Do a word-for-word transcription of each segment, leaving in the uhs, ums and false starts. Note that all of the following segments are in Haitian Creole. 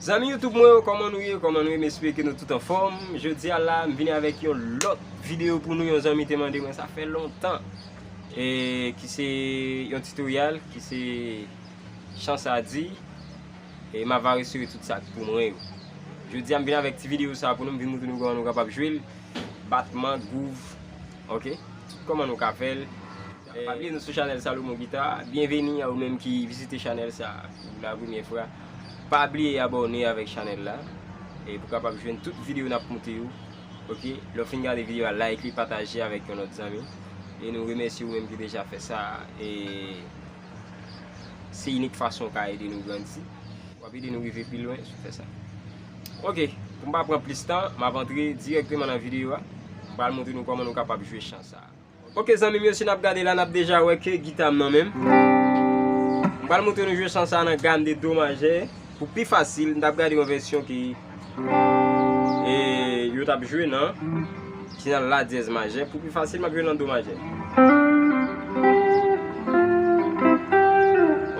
Zanmi YouTube mwen yo, kòman nou ye? Kòman nou ye? M espere ke nou tout anfòm. Jodi a la, m vini avèk yon lòt videyo pou nou. Yon zanmi te mande mwen, sa fè lontan. E ki se yon tutorial, ki se chan sa di. E m ava resire tout sa k pou mwen yo. Jodi a, m vin avèk ti videyo sa pou nou, m vin montre nou kòman nou kapab jwe l. Batman, groove, ok? Tout kòman nou ka fè l. E pa bliye nou sou chanèl Salomon Guitar. Byenveni a ou menm ki vizite chanèl sa pou la premyè fwa. Pa bliye abòne avèk chanèl la. E pou kapab jwenn tout videyo n ap monte yo. Ok? Lè w fin gade videyo a, like li, pataje avèk yon lòt zanmi. E nou remèsye ou menm ki deja fè sa. E se inik fason w ka ede nou grandi. W ap ede nou rive pi lwen si w fè sa. Ok, pou m pa pran plis tan, m ap antre dirèkteman nan videyo a. M pral montre nou kòman nou kapab jwe chan sa a. Ok, zanmi m yo, si n ap gade la, n ap deja wè ke gita m nan men m. M pral montre nou jwe chan sa a nan gam de do majè. Pou pi fasil, n t ap gade yon vèsyon ki, e, yo t ap jwe nan, ki nan la dyèz majè. Pou pi fasil, m ap jwe nan do majè.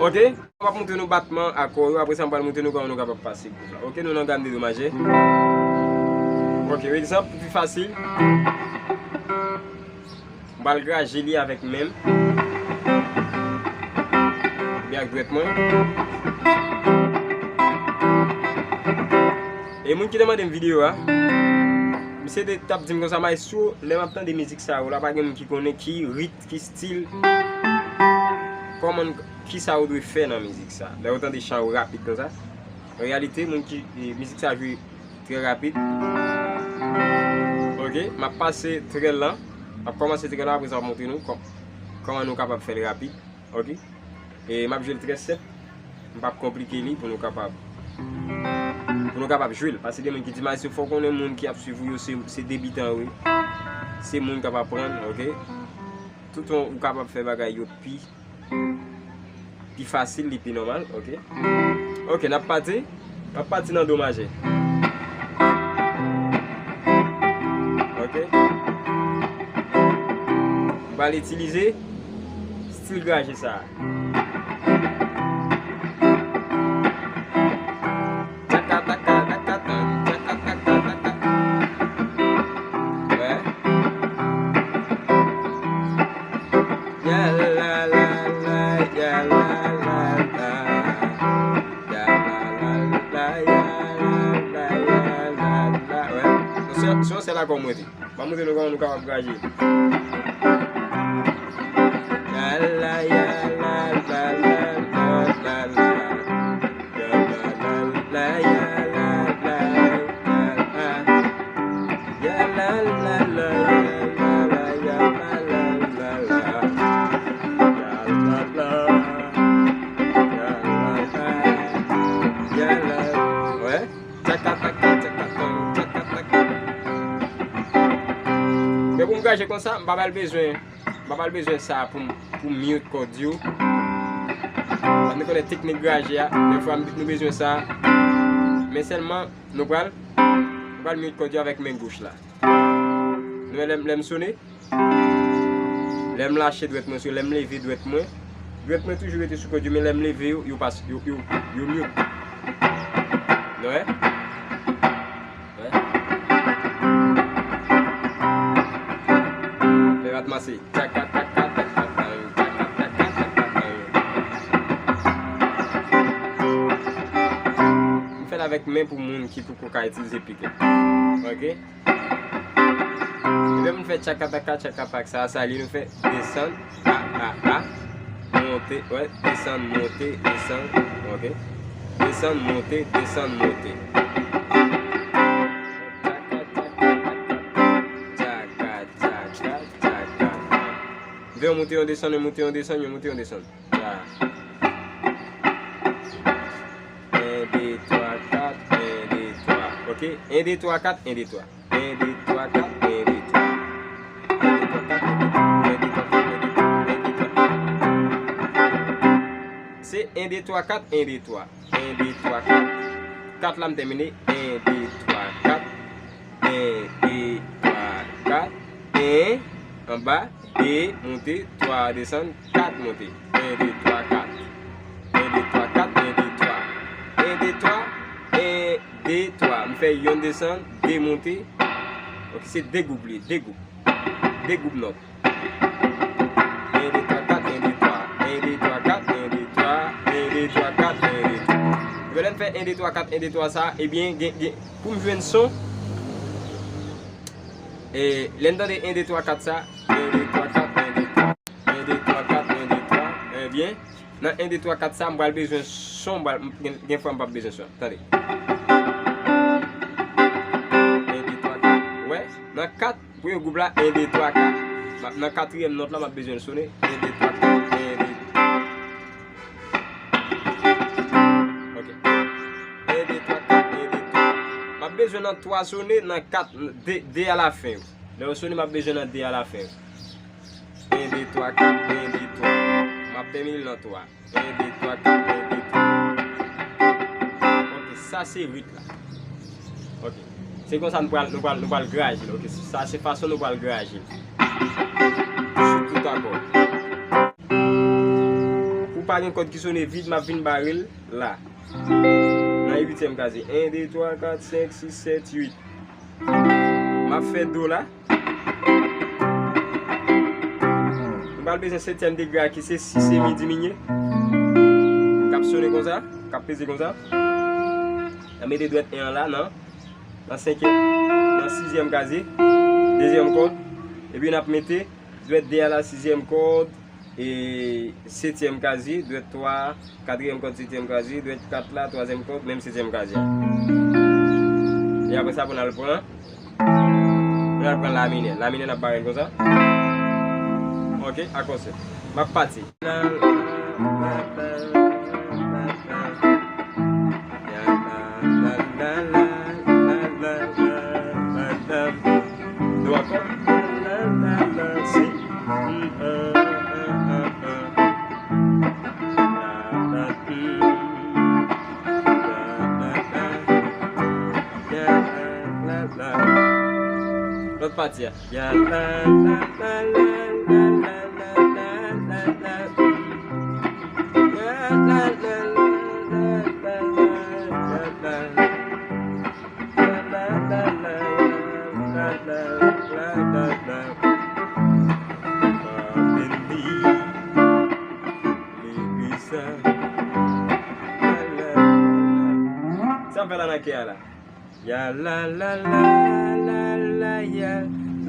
Ok? M ap montre nou batman akò yo, apre sa m pral montre nou kòman nou kapab pase groove la. Ok, nou nan gam de do majè. Ok, yon egzanp, pou pi fasil. M pral graje li avèk men m. Oubyen ak dwèt mwen. E moun ki te mande m videyo a, misye te t ap di m konsa, "Maestro, lè m ap tande mizik sa yo la, pa gen moun ki konnen ki rit, ki stil, kòman, kisa ou dwe fè nan mizik sa." Lè ou tande chan yo rapid konsa, an reyalite, moun ki, e, mizik sa jwe trè rapid. Ok, m ap pase trè lan. M ap kòmanse trè lan, apre sa m ap montre nou kò-, kòman nou kapab fè l rapid. Ok? E m ap jwe l trè senp. M p ap konplike li pou nou kapab, pou nou kapab jwe l. Paske gen moun ki di, "Maestro, fò w konnen moun ki ap swiv ou yo, se, se debitan yo ye. Se moun k ap aprann, ok? Tout ou kapab fè bagay yo pi, pi fasil, li pi nòmal," ok? Ok, n ap pati. N ap pati nan do majè. Ok? M pral itilize stil graje sa a. Taka, taka, taka, tan, taka, taka, taka. Wè. Ya la la la, ya la la la. Ya la la la, ya la la, ya la la. Wè. Se, se yon sèl akò m rete. M ap montre nou kòman nou kapab graje. Ya la, ya la la, la la la la. Ya la la la, ya la la la, la la. Ya la la la, ya la la, ya la la la, la la. Ya la la, ya la la, ya la. Wè. Tchaka, taka, tchaka, tan, tchaka, taka. Men pou m graje konsa, m pa pral bezwen, m pa pral bezwen sa pou m, pou m mute kòd yo. Paske nou konnen teknik graje a, dèfwa nou bezwen sa. Men sèlman, nou pral, nou pral mute kòd yo avèk men goch la. Nou wè lè m, lè m sone. Lè m lache dwèt mwen sou, lè m leve dwèt mwen, dwèt mwen toujou rete sou kòd yo, men lè m leve yo, yo pas, yo, yo, yo mute. Nou wè? Wè. Lè batman se tchaka, taka, taka, taka, taka, taka, taka. M fè l avèk men pou moun ki poko ka itilize pik la. Ok? Lè nou fè tchakataka, tchakapak, sa, sa li nou fè desann, a, a, a, monte, wè, desann, monte, desann, ok. Desann, monte, desann, monte. Tchaka, tchaka, tchaka, tchaka. Vè yon monte, yon desann, yon monte, yon desann, yon monte, yon desann. Tcha. En, de, twa, kat, en, de, twa. Ok? En, de, twa, kat, en, de, twa. En, de, twa, kat, en, de, twa. En, de, twa, kat, en, de, twa. En, de, twa, kat, en, de, twa. En, de, twa. Se en, de, twa, kat, en, de, twa. En, de, twa, kat. Kat la m tèmine. En, de, twa, kat. En, de, twa, kat. En, anba. De, monte. Twa, desann. Kat, monte. En, de, twa, kat. En, de, twa, kat. En, de, twa. En, de, twa. En, de, twa. M fè yonn desann, de monte. Ok, se de gwoup li, de gwoup. De gwoup nòt. En, de, twa, kat, en, de, twa. En, de, twa, kat, en, de, twa. En, de, twa, kat, en, de, twa. Ebyen, lè m fè en, de, twa, kat, en, de, twa sa, ebyen, gen, gen, pou m jwenn son, e, lè n tande en, de, twa, kat sa, en, de, twa, kat, en, de, twa. En, de, twa, kat, en, de, twa. Ebyen, nan en, de, twa, kat sa, m pral bezwen son, m pral, m, gen, gen fwa m p ap bezwen son. Tande. En, de, twa, kat. Wè, nan kat, premye gwoup la, en, de, twa, kat. M ap, nan katriyèm nòt la, m ap bezwen l sone. En, de, twa, kat, en, de. Ok. En, de, twa, kat, en, de, twa. M ap bezwen nan twa sone, nan kat, de, de alafen yo. Lè yo sone, m ap bezwen nan de alafen yo. En, de, twa, kat, en, de, twa. M ap tèmine l nan twa. En, de, twa, kat, en, de, twa. Ok, sa se rit la. Ok. Se konsa nou pral, nou pral, nou pral graje l. Ok, sa se fason nou pral graje l. Sou tout akò. Pou pa gen kòd ki sone vid, m ap vin bare l la. Nan uityèm kaze. En, de, twa, kat, senk, sis, sèt, uit. M ap fè do la. M pral bezwen setyèm degre a ki se si, se mi diminye. K ap sone konsa, k ap peze konsa. N ap mete dwèt en an la, nan, nan senkyèm, nan sizyèm kaze, dezyèm kòd. Epi n ap mete dwèt de a la, sizyèm kòd. E setyèm kaze, dwèt twa, katriyèm kòd, setyèm kaze, dwèt kat la, twazyèm kòd, menm setyèm kaze a. E apre sa, pou n al pran, pou n al pran la minè. La minè, n ap bare l konsa. Ok, akò sèt. M ap pati. Do akò. Si. Lòt pati a. Sa m fè la nan kè a la. Ya la la la, la la ya,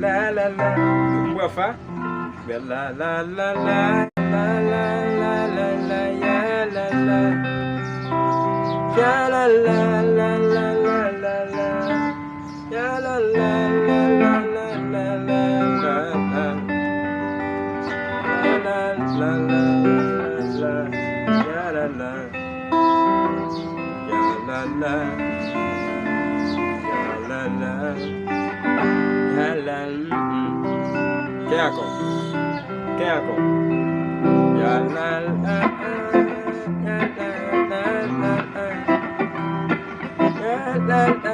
la la la. M pran fa. Ya la la la la, la la la la la, ya la la. Ya la la la la la la la. Ya la la la la la la la la. Ya la la la la la. Ya la la. Ya la la. Ya la la. Kè akò. Kè akò. Ya la la. Ya la la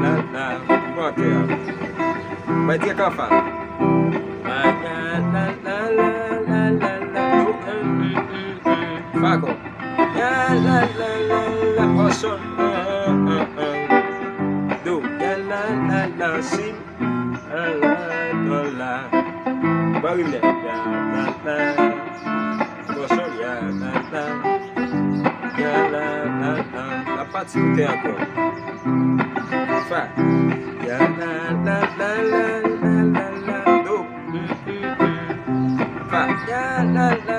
la la. Bon, kè a. Mwen di anfan. Fa akò. Ya la la la la la, bò sòl. Do. Ya la la la, si. La la do la. Bò rimè. Ya la la. Bò sòl, ya la la. Ya la la la. N ap pati kote ankò. Fa. Ya la la la la la la la. Do. Fa. Ya la la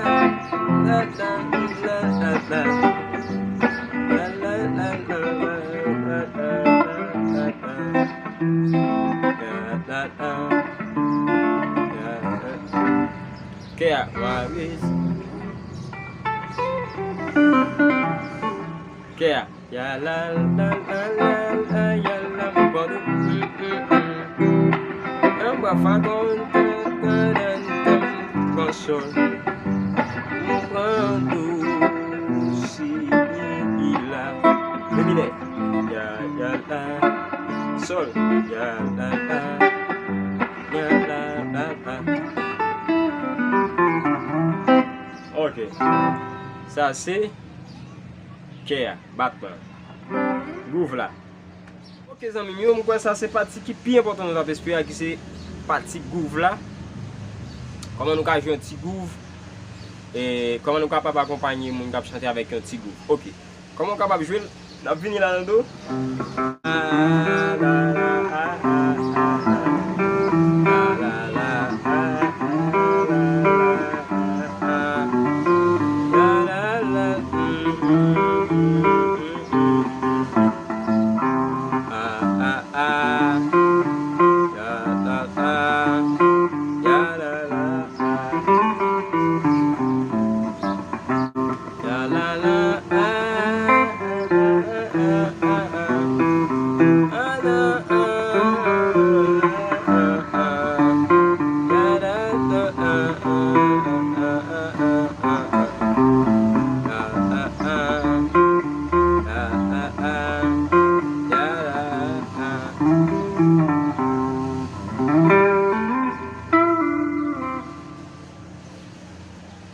la la la la la. Ya la la la la la la la. Ya la la. Ya la. Kè a, Maris. Kè a. Ya la la la la la, ya la, m pran do. Anba fa, kon, tan, tan, tan, tan, m pran sòl. M pran do, si, la. Rè minè. Ya, ya, la, sol, ya, la, la, ya, la, la, la. Ok. Sa se kè a, batman. Gwouv la. Ok, zanmi m yo, m kwè sa se pati ki pi enpòtan nou t ap espere a, ki se pati gwouv la. Kòman nou ka jwe yon ti gwouv? E kòman nou kapab akonpanye moun k ap chante avèk yon ti gwouv? Ok. Kòman w kapab jwe l? N ap vini la nan do.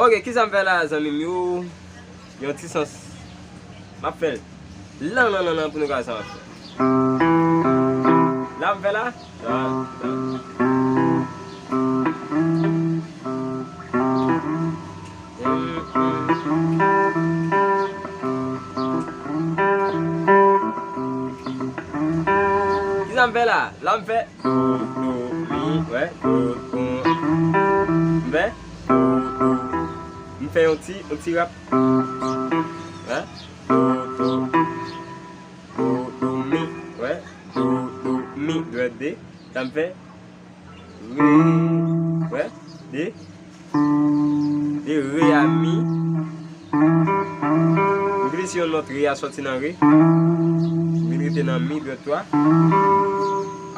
Ok, kisa m fè la, zanmi m yo? Yon ti sans. M ap fè l lan, lan, lan, lan pou nou ka sa m ap fè. La m fè la. La, la. Kisa m fè la? La m fè do, do, mi, wè, do, do. M fè do, do. M fè yon ti, yon ti rap. Wè, do, do. Do, do, mi, wè, do, do, mi, dwèt de. La m fè re, wè, de, de re a mi. M glise yon nòt re a sòti nan re. M vin rete nan mi, dwèt twa.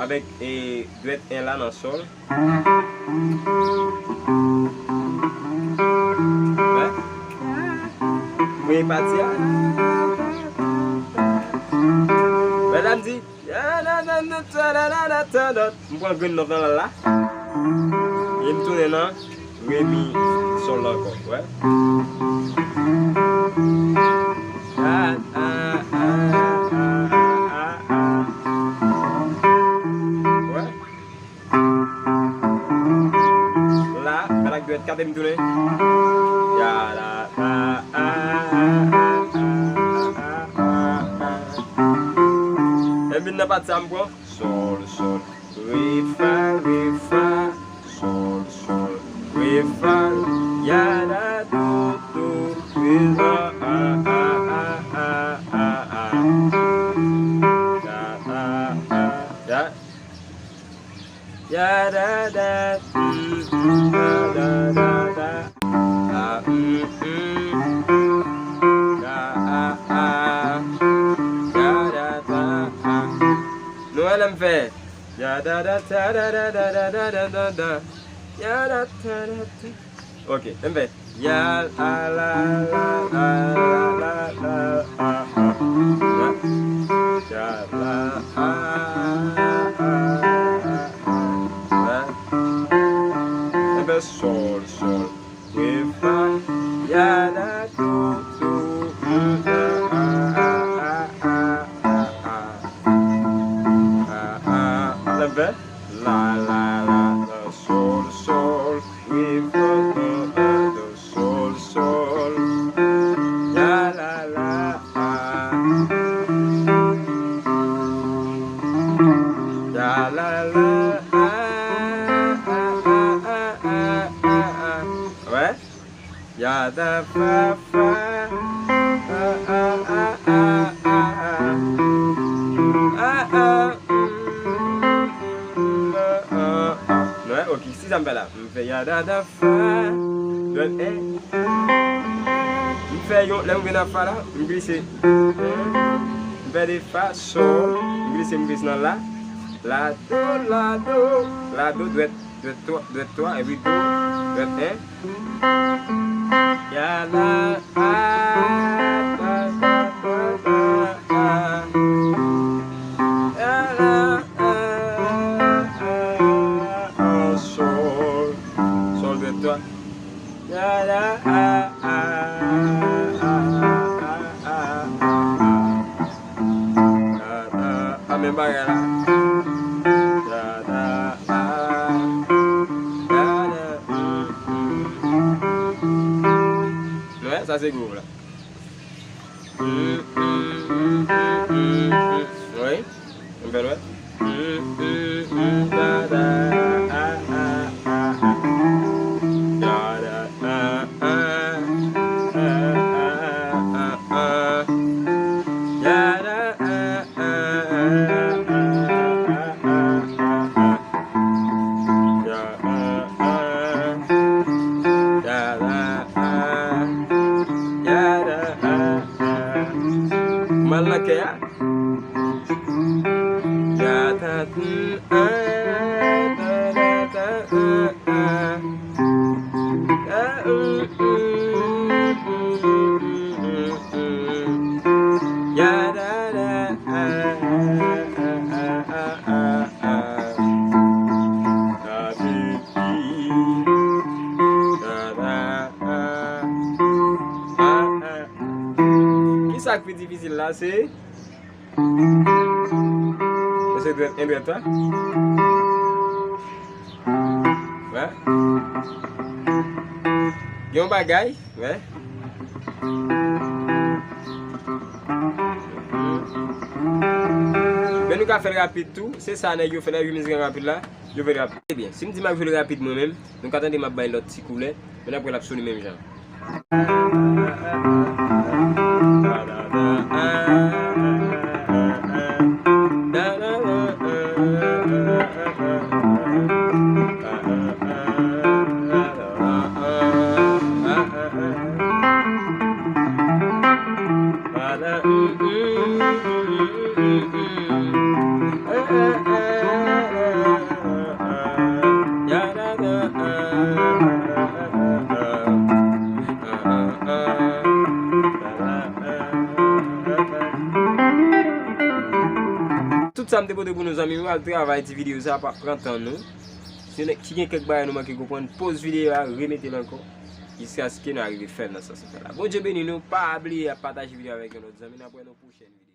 Avèk, e, dwèt en la nan sòl. Wè. Premye pati a. Wè la m di. M pran grenn nòt lan la. E m tounen nan re mi sòl la ankò. Wè. Wè. La, men ak dwèt kat e m tounen. Ya, la, la, a, a, a. E m vin nan pati sa m pran. Sòl, sòl, re, fa, re, fa. Sòl, sòl, re, fa. Ya, la, do, do, re, la, a, a. Ya, a, a. Ya. Ya da da, mm, mm, da da da da. A, mm, mm. Ya, a, a. Ya da da, a. Nou wè lè m fè. Ya da da, ta da da da da da da da da. Ya da da da da. Ok, m fè. Ya la la la la la la, a, a. Ya, ya la, a, a, a, a, a. M fè sòl, sòl, re, fa. Ya la, do, do, mm, a, a, a, a, a, a. A, a, a. M fè la, la, la, la, sòl, sòl, re, fa, la, la, do, sòl, sòl. Ya la la, a. Ya la la, a, a, a. Wè. Ya da fa, fa. A, a, a, a, a, a. A, a, mm, mm, a, a, a. Wè, ok, si sa m fè la. M fè ya da da fa. Dwèt en. M fè yon, lè m rive nan fa la, m glise. M fè de fa, sòl. M glise, m glise nan la. La, do, la, do. La, do, dwèt, dwèt twa, dwèt twa, epi do, dwèt en. Ya, la, a, la, la, la, la, a. Men bagay la. Da, da, a, da, da, mm, mm. Nou wè, sa se gwouv la. Mm, mm, mm, mm, mm, mm. Wi. Ann fè l wè. Mm, mm, mm, da, da, a, a, a, a. Da, da, a, a, a, a, a, a. Da, da, a, a, a, a, a, a, a. Da, a, a. Da, da, a. Da, da, a, a. Mal nan kè a. Ya, ta, t, a, da, da, ta, a, a. Ya, da, da, a, a. Da, di, di. Da, da, a, a, a. Kisa k pi difisil la, se? Mesye dwèt, en dwèt la. Wè. Gen yon bagay, wè. Men nou ka fè l rapid tou. Se sa nèg yo fè, lè yo jwe mizik an rapid la. Yo fè l rapid. Ebyen, si m di m ap jwe l rapid mwen menm, nou ka tande m ap bay lòt ti koulè, men n ap wè l ap sone menm jan. Tout sa m te pote pou nou, zanmi m, al travay ti videyo sa, pa pran tan nou. Si gen kèk bagay nou manke konprann, poz videyo a, remete l ankò, jiskaske nou arive fè l nan sans nou fè la. Bondye beni nou, pa bliye pataje videyo avèk yon lòt zanmi, n ap wè nan pwochèn videyo.